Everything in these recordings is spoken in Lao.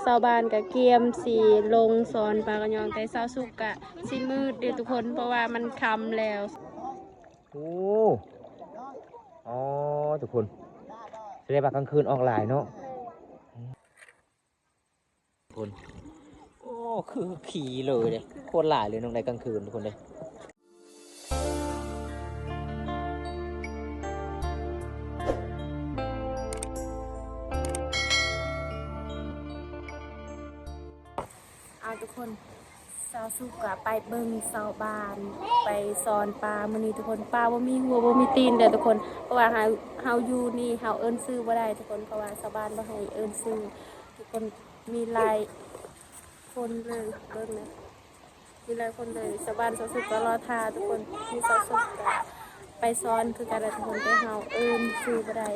ຊາວບ້ານກະກຽມຊິລົງສອນປາກະຍອງ ແຕ່ຊາວສຸກກະຊິມືດເດ້ທຸກຄົນ ເພາະວ່າມັນຄ່ຳແລ້ວ. ໂອ້ ອໍ ທຸກຄົນ ສະແດງວ່າກາງຄືນອອກຫຼາຍເນາະ. ຄົນ ໂອ້ ຄືຂີ່ເລີຍເດ້ ໂຄດຫຼາຍເລີຍນ້ອງໄດ້ກາງຄືນທຸກຄົນເດ້. ເອົາທຸກຄົນ ຊາວສຸກກະໄປເບິ່ງຊາວບ້ານໄປສອນປາມື້ນີ້ທຸກຄົນ ປາບໍ່ມີຫົວບໍ່ມີຕີນເດີທຸກຄົນ ເພາະວ່າເຮົາ ເຮົາຢູ່ນີ້ເຮົາເອີ້ນຊື່ບໍ່ໄດ້ທຸກຄົນ ເພາະວ່າຊາວບ້ານບໍ່ໃຫ້ເອີ້ນຊື່ທຸກຄົນ. ມີຫຼາຍຄົນເລີຍ ເບິ່ງເລີຍ ມີຫຼາຍຄົນເລີຍ ຊາວບ້ານຊາວສຸກກະລໍຖ້າທຸກຄົນ ມີຊາວສຸກກະໄປສອນຄືກັນແຫຼະທຸກຄົນ ແຕ່ເຮົາເອີ້ນຊື່ບໍ່ໄດ້.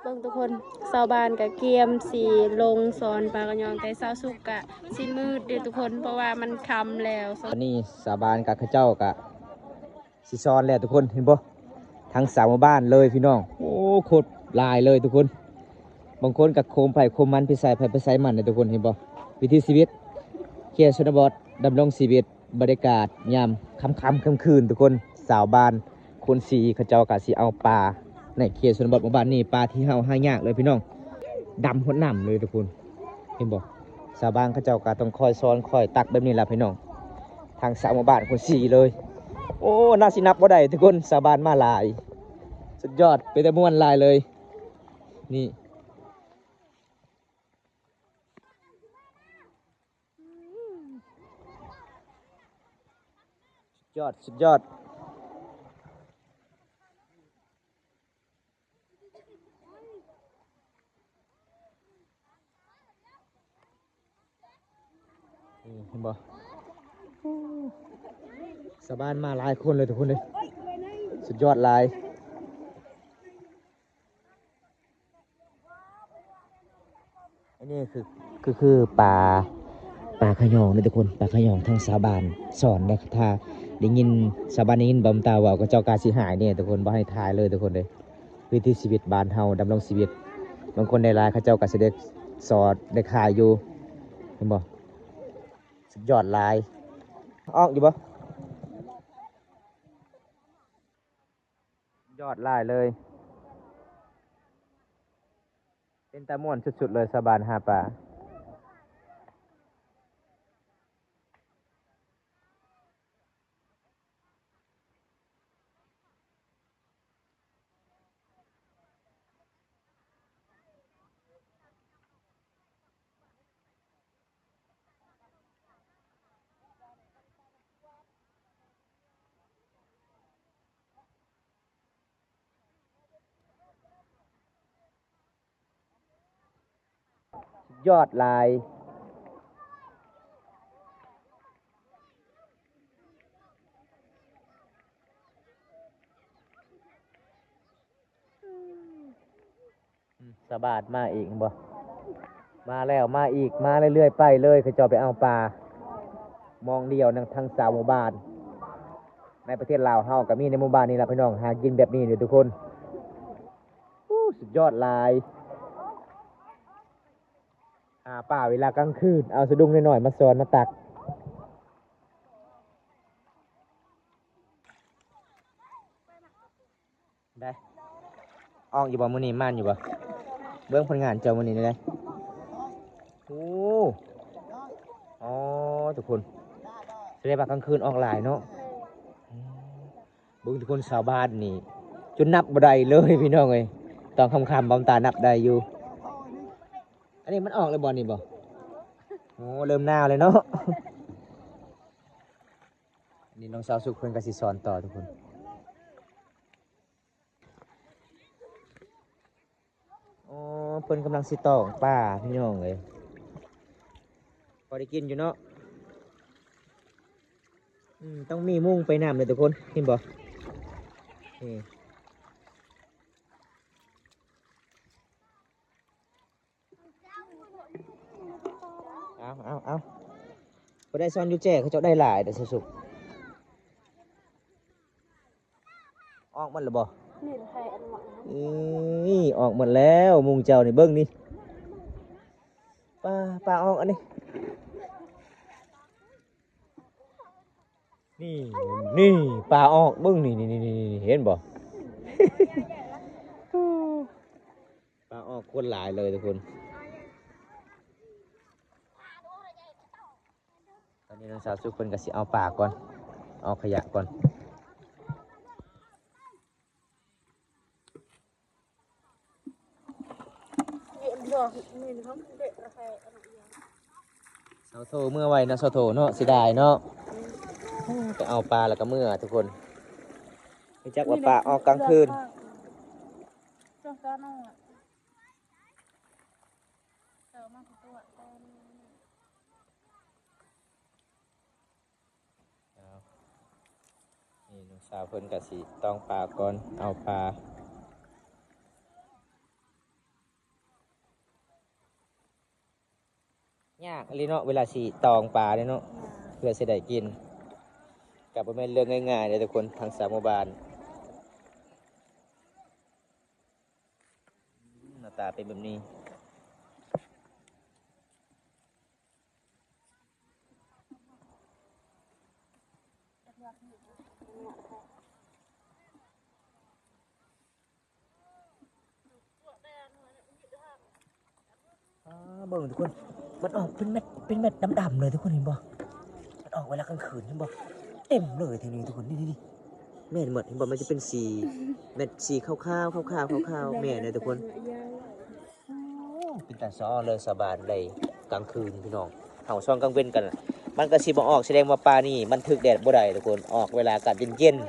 ເບິ່ງທຸກຄົນ ຊາວບ້ານກະກຽມຊິລົງສອນປາກະຍອງ ແຕ່ຊາວສຸກກະຊິມືດເດ້ທຸກຄົນ ເພາະວ່າມັນຄ່ຳແລ້ວ. ຕອນນີ້ຊາວບ້ານກະ ເຂົາເຈົ້າກະຊິສອນແລ້ວທຸກຄົນ ເຫັນບໍ່ ທັງສາມໝູ່ບ້ານເລີຍພີ່ນ້ອງ. ໂອ້ ໂຄດຫຼາຍເລີຍທຸກຄົນ ບາງຄົນກະໂຄມໃຜໂຄມມັນ ໄປໃສໃຜໄປໃສມັນເດ້ທຸກຄົນ ເຫັນບໍ່ ວິຖີຊີວິດເຂດຊົນນະບົດ ດຳລົງຊີວິດ ບັນຍາກາດຍາມຄ່ຳໆ ຄ່ຳຄືນທຸກຄົນ ຊາວບ້ານຄົນສີເຂົາເຈົ້າກະຊິເອົາປາໃນເຂດຊົນນະບົດໝູ່ບ້ານນີ້ ປາທີ່ເຮົາຫາຍາກເລີຍພີ່ນ້ອງ ດຳຫົດນ້ຳເລີຍທຸກຄົນ ເຫັນບໍ່ ຊາວບ້ານເຂົາເຈົ້າກະຕ້ອງຄອຍສອນຄອຍຕັກແບບນີ້ລະພີ່ນ້ອງ ທັງຊາວໝູ່ບ້ານຄົນສີເລີຍ. ໂອ້ ໜ້າຊິນັບບໍ່ໄດ້ທຸກຄົນ ຊາວບ້ານມາຫຼາຍ ສຸດຍອດ ເປັນຕາມ່ວນຫຼາຍເລີຍ ນີ້ ສຸດຍອດ ສຸດຍອດ ນີ້ເຫັນບໍ່ ຊາວບ້ານມາຫຼາຍຄົນເລີຍທຸກຄົນເດີ ສຸດຍອດຫຼາຍ. ອັນນີ້ຄື ຄື ຄືປາ ປາຂະຍອງເດ້ທຸກຄົນ ປາຂະຍອງ ທາງຊາວບ້ານສອນເດ້ ຖ້າໄດ້ຍິນ ຊາວບ້ານໄດ້ຍິນບ່າວຕາເວົ້າ ເຂົາເຈົ້າກະຊິຫາຍເດ້ທຸກຄົນ ບໍ່ໃຫ້ຖ່າຍເລີຍທຸກຄົນເດ້. ວິຖີຊີວິດບ້ານເຮົາ ດຳລົງຊີວິດ ບາງຄົນໄດ້ຫຼາຍ ເຂົາເຈົ້າກະຊິໄດ້ສອນໄດ້ຂາຍຢູ່ ເຫັນບໍ່ ສຸດຍອດຫຼາຍ ອອກຢູ່ບໍ່? ຍອດຫຼາຍເລີຍ ເປັນຕາມ່ວນສຸດໆເລີຍ ຊາວບ້ານຫາປາ. ຍອດຫຼາຍ ອືມ ຊາວບ້ານມາອີກ ເຫັນບໍ່ ມາແລ້ວມາອີກ ມາເລື້ອຍໆໄປເລີຍ ເຂົາເຈົ້າໄປເອົາປາ ມອງດຽວນຳທັງຊາວໝູ່ບ້ານ. ໃນປະເທດລາວເຮົາກະມີໃນໝູ່ບ້ານນີ້ລະພີ່ນ້ອງ ຫາກິນແບບນີ້ເດີທຸກຄົນ. ໂອ້ ສຸດຍອດຫຼາຍ ຫາປາເວລາກາງຄືນ ເອົາສະດຸ້ງນ້ອຍໆມາສອນມາຕັກ. ໄດ້ ອອກຢູ່ບໍ່ມື້ນີ້ ໝານຢູ່ບໍ່? ເບິ່ງຜົນງານເຈົ້າມື້ນີ້ໄດ້. ໂອ້ ອໍ ທຸກຄົນ ສະແດງວ່າກາງຄືນອອກຫຼາຍເນາະ. ອືມ ເບິ່ງທຸກຄົນ ຊາວບ້ານນີ້ຈົນນັບບໍ່ໄດ້ເລີຍພີ່ນ້ອງເອີຍ. ຕອນຄ່ຳໆ ບ່າວຕານັບໄດ້ຢູ່. ອັນນີ້ມັນອອກແລ້ວບໍ່ນີ້ບໍ່? ໂອ້ ເລີ່ມໜາວແລ້ວເນາະ. ນີ້ນ້ອງສາວສຸກເພິ່ນກະຊິສອນຕໍ່ທຸກຄົນ. ອໍ ເພິ່ນກຳລັງຊິຕອງປາພີ່ນ້ອງເອີຍ. ພໍໄດ້ກິນຢູ່ເນາະ. ອືມ ຕ້ອງມີມຸ້ງໄປນຳເດີທຸກຄົນ ເຫັນບໍ່? ນີ້ ເອົາ ເອົາ ເອົາ ຜູ້ໃດສອນຢູ່ແຈ ເຂົາເຈົ້າໄດ້ຫຼາຍເດ້ ສຸກໆ. ອອກໝົດແລ້ວບໍ່? ນີ້ແຫຼະ ໃຫ້ອັນໝົດ ນີ້ອອກໝົດແລ້ວ ມຸງເຈົ້ານີ້ ເບິ່ງນີ້ ປາ ປາອອກອັນນີ້ ນີ້ ນີ້ ປາອອກ ເບິ່ງນີ້ ນີ້ ນີ້ ນີ້ ເຫັນບໍ່? ປາອອກຄົນຫຼາຍເລີຍທຸກຄົນ. ຕອນນີ້ນ້ອງສາວສຸກເພິ່ນກໍຊິເອົາປາກ່ອນ ເອົາຂະຫຍະກ່ອນ. ສາວໂທເມືອໄວເນາະ ສາວໂທເນາະ ເສຍດາຍເນາະ. ໄປເອົາປາແລ້ວກໍເມືອທຸກຄົນ. ຮູ້ຈັກວ່າປາອອກກາງຄືນ. ນີ້ນ້ອງສາວເພິ່ນກໍຊິຕ້ອງປາກ່ອນ ເອົາປາ. ຍາກອີ່ຫຼີເນາະ ເວລາຊິຕ້ອງປາເດ້ເນາະ ເພື່ອຊິໄດ້ກິນ. ກໍບໍ່ແມ່ນເລື່ອງງ່າຍໆເດ້ທຸກຄົນ ທາງຊາວໝູ່ບ້ານ. ໜ້າຕາເປັນແບບນີ້. ອ່າ ເບິ່ງທຸກຄົນ ມັນອອກເປັນເມັດ ເປັນເມັດດຳໆເລີຍທຸກຄົນ ເຫັນບໍ່? ມັນອອກເວລາກາງຄືນ ເຫັນບໍ່? ເຕັມເລີຍທີ່ນີ້ທຸກຄົນ ນີ້ໆ ແມ່ນໝົດ ເຫັນບໍ່? ມັນຈະເປັນສີ ເມັດສີຂາວໆ ຂາວໆ ຂາວໆ ແມ່ນເລີຍທຸກຄົນ. ໂອ້ ເປັນຕາຊ້ອເລີຍ ສະບາຍໄດ້ກາງຄືນພີ່ນ້ອງ. ເຮົາຊ່ວງກາງເວັນກັນ ມັນກໍຊິບໍ່ອອກ ສະແດງວ່າປານີ້ມັນຖືກແດດບໍ່ໄດ້ທຸກຄົນ ອອກເວລາອາກາດເຢັນໆ.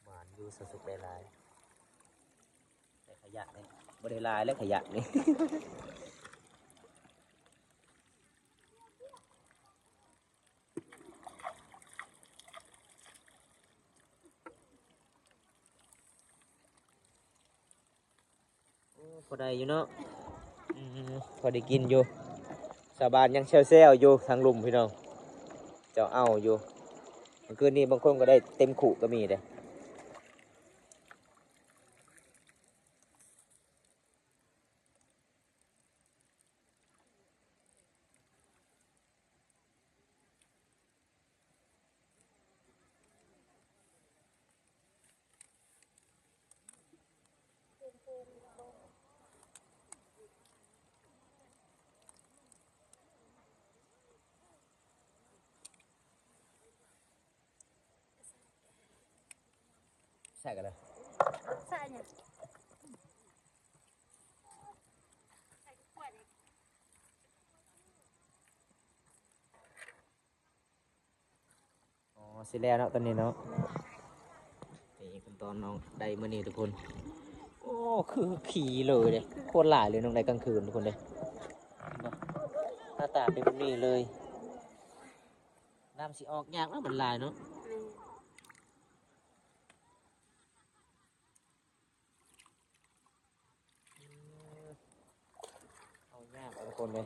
ໝານຢູ່ ສາວສຸກໄດ້ຫຼາຍ ໄດ້ຂະຫຍະນີ້ ບໍ່ໄດ້ຫຼາຍແລ້ວຂະຫຍະນີ້. ໂອ້ ພໍໄດ້ຢູ່ເນາະ ອືມ ພໍໄດ້ກິນຢູ່. ຊາວບ້ານຍັງແຊວໆຢູ່ທາງລຸ່ມພີ່ນ້ອງ ເຈົ້າເອົາຢູ່. ມື້ຄືນນີ້ບາງຄົນກໍໄດ້ເຕັມຄຸກໍມີເດ້. ໃສ່ກັນເລີຍ ໃສ່ຫຍັງ? ອໍ ເສັດແລ້ວເນາະ ຕອນນີ້ເນາະ. ນີ້ຂັ້ນຕອນນ້ອງໄດ້ມື້ນີ້ທຸກຄົນ. ໂອ້ ຄືຂີ້ເລີຍເດ້ ໂຄດຫຼາຍເລີຍ ນ້ອງໄດ້ກາງຄືນທຸກຄົນເດ້. ເຫັນບໍ່ ໜ້າຕາເປັນແບບນີ້ເລີຍ. ນ້ຳຊິອອກຍາກເນາະ ມັນຫຼາຍເນາະ. ອືມ ເອົາຍາກເອົາທຸກຄົນເລີຍ.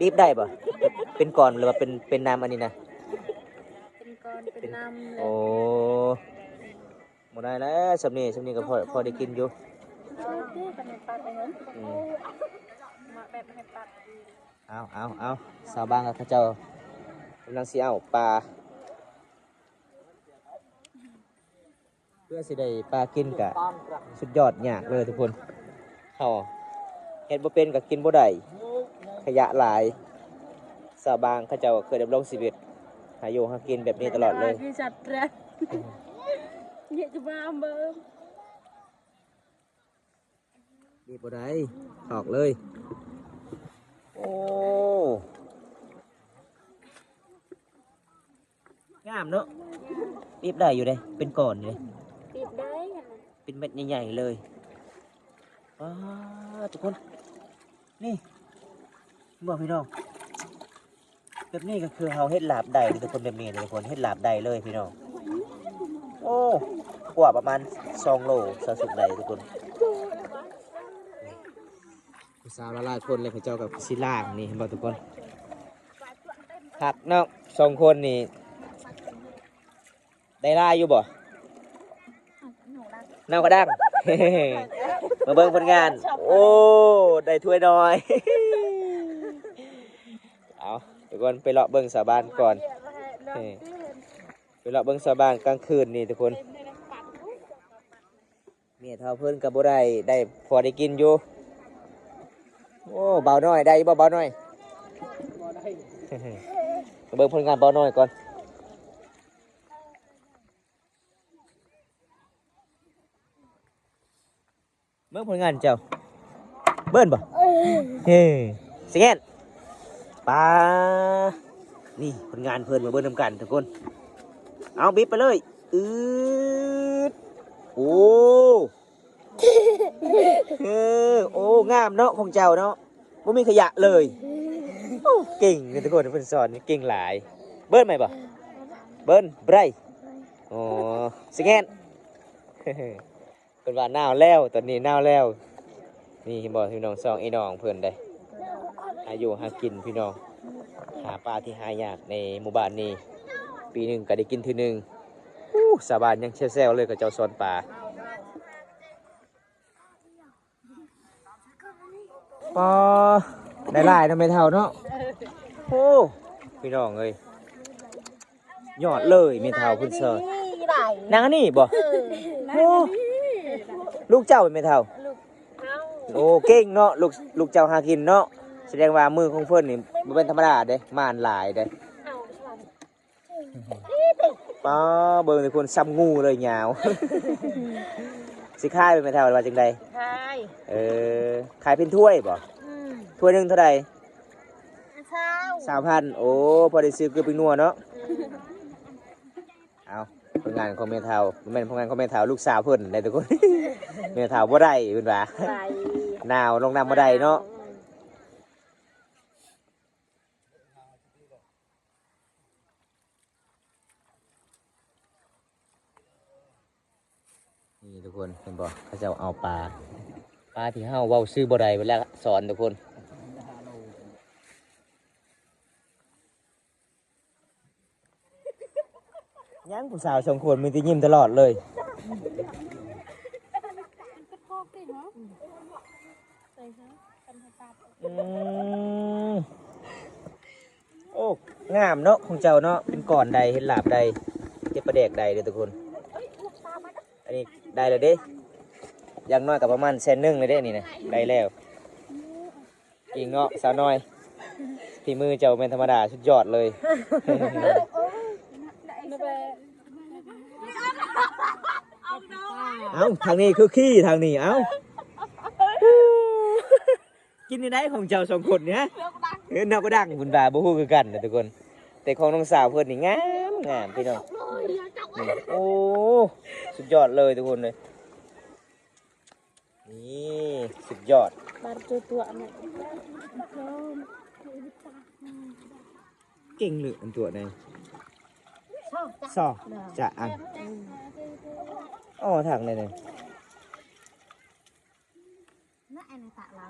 ດີບໄດ້ບໍ່? ເປັນກ້ອນ ຫຼືວ່າເປັນ ເປັນນ້ຳອັນນີ້ນະ? ເປັນກ້ອນ ເປັນນ້ຳເລີຍ. ໂອ້ ບໍ່ໄດ້ແລ້ວ ສ່ຳນີ້ ສ່ຳນີ້ກໍພໍ ພໍໄດ້ກິນຢູ່. ອືມ ເອົາ ເອົາ ເອົາ ຊາວບ້ານເຂົາເຈົ້າກຳລັງຊິເອົາປາ ເພື່ອຊິໄດ້ປາກິນກະສຸດຍອດຍາກເລີຍທຸກຄົນ. ເຮົາເຮັດບໍ່ເປັນກະກິນບໍ່ໄດ້ ຂະຫຍະຫຼາຍ. ຊາວບ້ານເຂົາເຈົ້າເຄີຍດຳລົງຊີວິດ ຫາຢູ່ຫາກິນແບບນີ້ຕະຫຼອດເລີຍ. ເຍາະຈະມາເບິ່ງ ບີບບໍ່ໄດ້ ຖອກເລີຍ. ໂອ້ ງາມເນາະ ບີບໄດ້ຢູ່ເດ້ ເປັນກ້ອນຢູ່ເດ້ ບີບໄດ້ ເປັນເມັດໃຫຍ່ໆເລີຍ. ວ້າ ທຸກຄົນ ນີ້ ເຫັນບໍ່ພີ່ນ້ອງ? ແບບນີ້ກໍຄືເຮົາເຮັດລາບໄດ້ເດ້ທຸກຄົນ ແບບນີ້ເດ້ທຸກຄົນ ເຮັດລາບໄດ້ເລີຍພີ່ນ້ອງ. ໂອ້ ກວ່າປະມານສອງໂລ ຊາວສຸກໄດ້ທຸກຄົນ. ຜູ້ສາວຫຼາຍໆຄົນເລີຍ ເຂົາເຈົ້າກໍຊິລ້າງນີ້ ເຫັນບໍ່ທຸກຄົນ? ຄັກເນາະ ສອງຄົນນີ້ ໄດ້ຫຼາຍຢູ່ບໍ່? ເນົ່າກະດັງ ມາເບິ່ງຜົນງານ. ໂອ້ ໄດ້ຖ້ວຍນ້ອຍ. ເອົາ ທຸກຄົນ ໄປເລາະເບິ່ງຊາວບ້ານກ່ອນ ເອີ ໄປເລາະເບິ່ງຊາວບ້ານກາງຄືນນີ້ທຸກຄົນ. ແມ່ເຖົ້າເພິ່ນກໍບໍ່ໄດ້ ໄດ້ພໍໄດ້ກິນຢູ່. ໂອ້ ບ່າວນ້ອຍ ໄດ້ຢູ່ບໍ່ບ່າວນ້ອຍ? ເບິ່ງຜົນງານບ່າວນ້ອຍກ່ອນ. ເບິ່ງຜົນງານເຈົ້າ ເບິ່ງບໍ່? ເອີ ສະແກນ ປາ ນີ້ຜົນງານເພິ່ນ ມາເບິ່ງນຳກັນທຸກຄົນ. ເອົາ ບິດໄປເລີຍ ອືດ ໂອ້ ເອີ ໂອ້ ງາມເນາະຂອງເຈົ້າເນາະ ບໍ່ມີຂະຫຍະເລີຍ. ໂອ້ ເກັ່ງເດ້ທຸກຄົນ ເພິ່ນສອນເກັ່ງຫຼາຍ. ເບິ່ງໄໝບໍ່? ເບິ່ງ ໄບຣ ໂອ້ ສະແກນ. ເພິ່ນວ່າໜາວແລ້ວ ຕອນນີ້ໜາວແລ້ວ. ນີ້ເຫັນບໍ່ພີ່ນ້ອງ ສອງໄອ້ນ້ອງເພິ່ນເດ້ ຫາຢູ່ຫາກິນພີ່ນ້ອງ ຫາປາທີ່ຫາຍາກໃນໝູ່ບ້ານນີ້ ປີໜຶ່ງກໍໄດ້ກິນເທື່ອໜຶ່ງ. ໂອ້ ຊາວບ້ານຍັງແຊວໆເລີຍ ເຂົາເຈົ້າສອນປາ. ປາ ໄດ້ຫຼາຍເນາະແມ່ເຖົ້າເນາະ. ໂອ້ ພີ່ນ້ອງເອີຍ ຍອດເລີຍແມ່ເຖົ້າເພິ່ນສອນ. ນາງອັນນີ້ບໍ່? ເອີ ໂອ້ ລູກເຈົ້າແມ່ເຖົ້າ? ລູກເຮົາ. ໂອ້ ເກັ່ງເນາະ ລູກ ລູກເຈົ້າຫາກິນເນາະ. ສະແດງວ່າມືຂອງເພິ່ນນີ້ບໍ່ແມ່ນທຳມະດາເດ້ ໝານຫຼາຍເດ້. ເອົາ ປາ ເບິ່ງທຸກຄົນ ຊ່ຳງູເລີຍ ຍາວ. ຊິຂາຍບໍ່ແມ່ເຖົ້າ ຫຼືວ່າຈັ່ງໃດ? ຂາຍ. ເອີ ຂາຍເປັນຖ້ວຍບໍ່? ອືມ. ຖ້ວຍໜຶ່ງເທົ່າໃດ? ຊາວ ຊາວພັນ. ໂອ້ ພໍໄດ້ຊື້ເກືອເປັງນົວເນາະ. ອືມ. ເອົາ ຜົນງານຂອງແມ່ເຖົ້າ ບໍ່ແມ່ນຜົນງານຂອງແມ່ເຖົ້າ ລູກສາວເພິ່ນໄດ້ທຸກຄົນ. ແມ່ເຖົ້າບໍ່ໄດ້ເພິ່ນວ່າ ໄດ້ ໜາວ ລົງນຳບໍ່ໄດ້ເນາະ. ອືມ. ນີ້ທຸກຄົນ ເຫັນບໍ່ ເຂົາເຈົ້າເອົາປາ ປາທີ່ເຮົາເວົ້າຊື່ບໍ່ໄດ້ເວລາສອນທຸກຄົນ. ຍັງຜູ້ສາວສອງຄົນມີແຕ່ຍິ້ມຕະຫຼອດເລີຍ. ອືມ ໂອ້ ງາມເນາະຂອງເຈົ້າເນາະ ເປັນກ້ອນໄດ້ ເຮັດລາບໄດ້ ເຮັດປາແດກໄດ້ເດີທຸກຄົນ. ອັນນີ້ໄດ້ແລ້ວເດ້ ຢ່າງໜ້ອຍກໍປະມານແສນໜຶ່ງເລີຍເດ້ ນີ້ນະ ໄດ້ແລ້ວ. ເກັ່ງເນາະສາວນ້ອຍ ຝີມືເຈົ້າແມ່ນທຳມະດາ ສຸດຍອດເລີຍ. ເອົ້າ ທາງນີ້ຄືຂີ້ທາງນີ້ ເອົ້າ ກິນແນວໃດຂອງເຈົ້າສອງຄົນນີ້? ເອີ ນອກກະດັງ ເພິ່ນວ່າບໍ່ຮູ້ຄືກັນນະທຸກຄົນ ແຕ່ຂອງນ້ອງສາວເພິ່ນນີ້ງາມໆ ພີ່ນ້ອງ. ນີ້ ໂອ້ ສຸດຍອດເລີຍທຸກຄົນເອີຍ. ນີ້ ສຸດຍອດ ບາດຕົວໆ ເກັ່ງເລີຍອັນຕົວນີ້ ຊອກຈະ ຊອກຈະອັນ ອືມ ອໍ ທາງນີ້ນີ້ ອ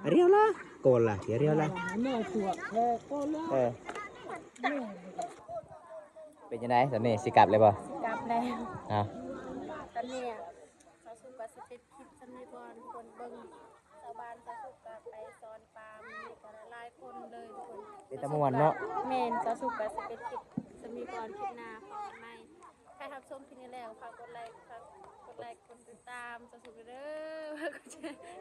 າຣຽວລາ ໂກລາ ອາຣຽວລາ ເອີ ເປັນຈັ່ງໃດຕອນນີ້ ຊິກັບແລ້ວບໍ່? ຊິກັບແລ້ວ ເອົ້າ ຕອນນີ້ ສາວສຸກກໍຊິປິດຄລິບສ່ຳນີ້ກ່ອນ ຄົນເບິ່ງ ຊາວບ້ານສາວສຸກກໍໄປສອນປາ ມື້ນີ້ກໍຫຼາຍໆຄົນເລີຍທຸກຄົນ ເປັນຕາມ່ວນເນາະ. ແມ່ນ ສາວສຸກກໍຊິປິດຄລິບສ່ຳນີ້ກ່ອນ ຄລິບໜ້າພໍກັນໃໝ່. ໃຜຮັບຊົມຄລິບນີ້ແລ້ວ ຝາກກົດໄລ ຝາກກົດໄລ ກົດຕິດຕາມສາວສຸກເດີ.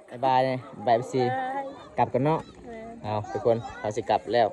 ບາຍບາຍ ບາຍບາຍ ກັບກ່ອນເນາະ. ແມ່ນ ເອົາ ທຸກຄົນ ເຮົາຊິກັບແລ້ວ.